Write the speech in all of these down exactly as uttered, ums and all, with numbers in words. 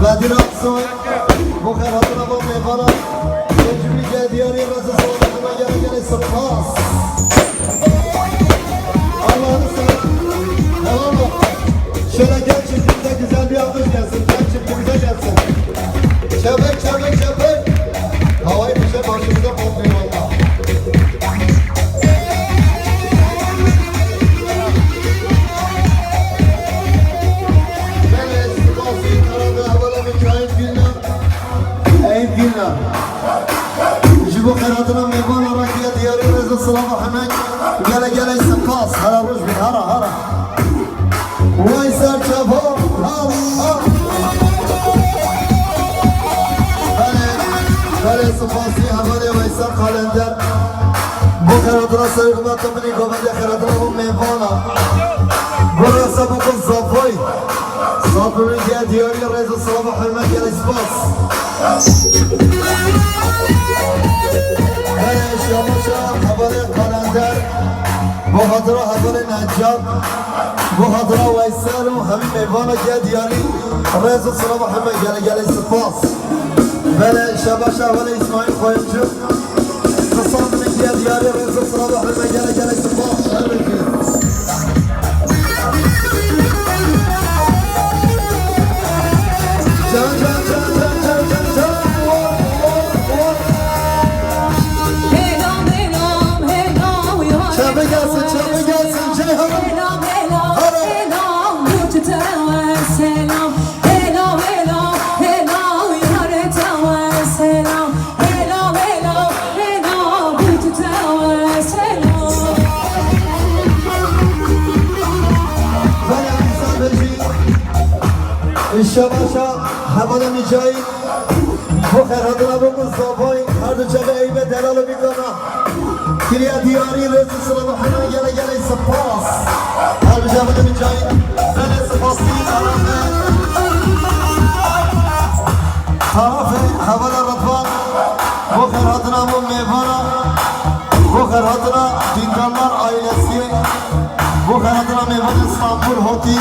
Kadir Aksoy, bu xeratına bu meyvana. Sözcü Bilge Diyarî, rêz û silav hema gelek gelek spas. Allah'ını seversen. Tamam mı? Şöyle gel çiftimize güzel bir alkış gelsin. Gel çiftimize gelsin. Çevir, çevir, çevir. Havai fişek başımıza patlıyor valla. Belê, spasî kararda hevala Mikaîl Gülnar. Eyüp Gülnar. Ji bo xeratina mêvana Rakiya Diyarî, rêz û silava hemek. Gelek gelek spas. Hera roj bin, hera, hera. Weysel Çavo. Belê, belê, spasî hevalê Weysel Kalender. Bu xeratina serê xwe, tu binî govendê xeratina bu mêvana. Bu resa bu ku zafay. Safirî Diyarî, rêz û silava hurmet, gelek spas. Belê, şabaşa hevalê Kalender. Bu xatira hevalê Necat. Bu xatira Weysel û hemî mêvana Diyarî, rêz û silava heme gelek gelek spas. Belê, şabaşa hevalê Îsmaîl Koyuncu. Qisam Bilge Diyarî, rêz û silava heme gelek gelek spas. Her bikir. Can, can, can. Çevik gelsin, çevik gelsin, Ceyhan. Hadi. Belê, Îsa Bejî. Şabaşa hevalê Mîcayî. Bu xêr hatina bo ku zavayî her du çavê Eyûbê delal û bîkana. Kiriye Diyarî, rêz û silav û hena gelek gelek spas. Her du çavê Mîcayî. Belê, spasî, tarafê. Tarafê hevala Ridvan. Bu xêr hatina bo mêvana. Bu xêr hatina dîndarlar ailesî. Bu xêr hatina mêvanê Stenbul hotî.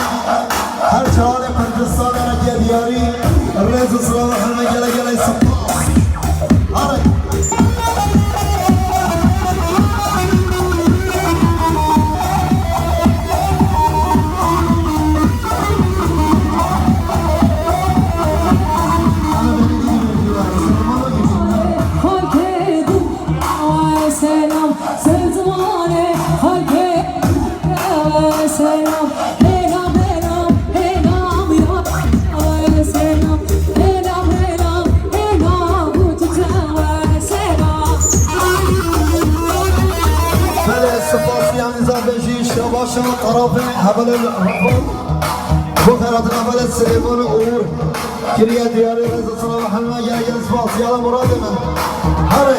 Her çarê Kurdistanê re Diyarî, rêz û silav û hurmet, gelek gelek spas. Hadi. Selam, sezmane, halke, selam. Hêla, hêla, hêla, ya, selam. Hêla, hêla, hêla, bu tute, selam. Belê, spasiyan zaf e jî şebaşa tarafê hevalê Rafal. Bu xêr hatina hevalê Silêman û Uğur. Kiriye Diyarî, rêz û silav û hema gelek gelek spas. Yala muradê min. Hare.